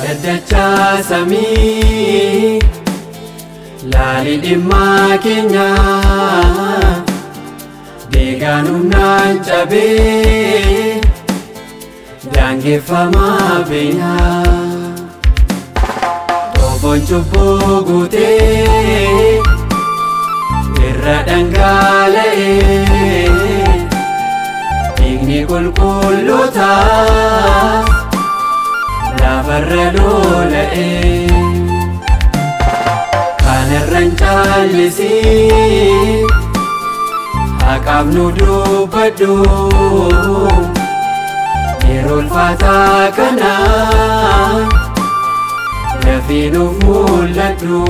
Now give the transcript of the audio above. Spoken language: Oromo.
Dhaddacha samii laali dhimmaa keenyaa deegaan humnaan cabee daangeffamaa beenyaa. Xoofoon cubbuu guutee irra dhangala'ee dhiigni qulqullootaa lafarra lola'ee. Kanarra hin caallisii haqaaf nu dubbadhu yeroo ulfaataa kana dafii nuuf mul'adhu.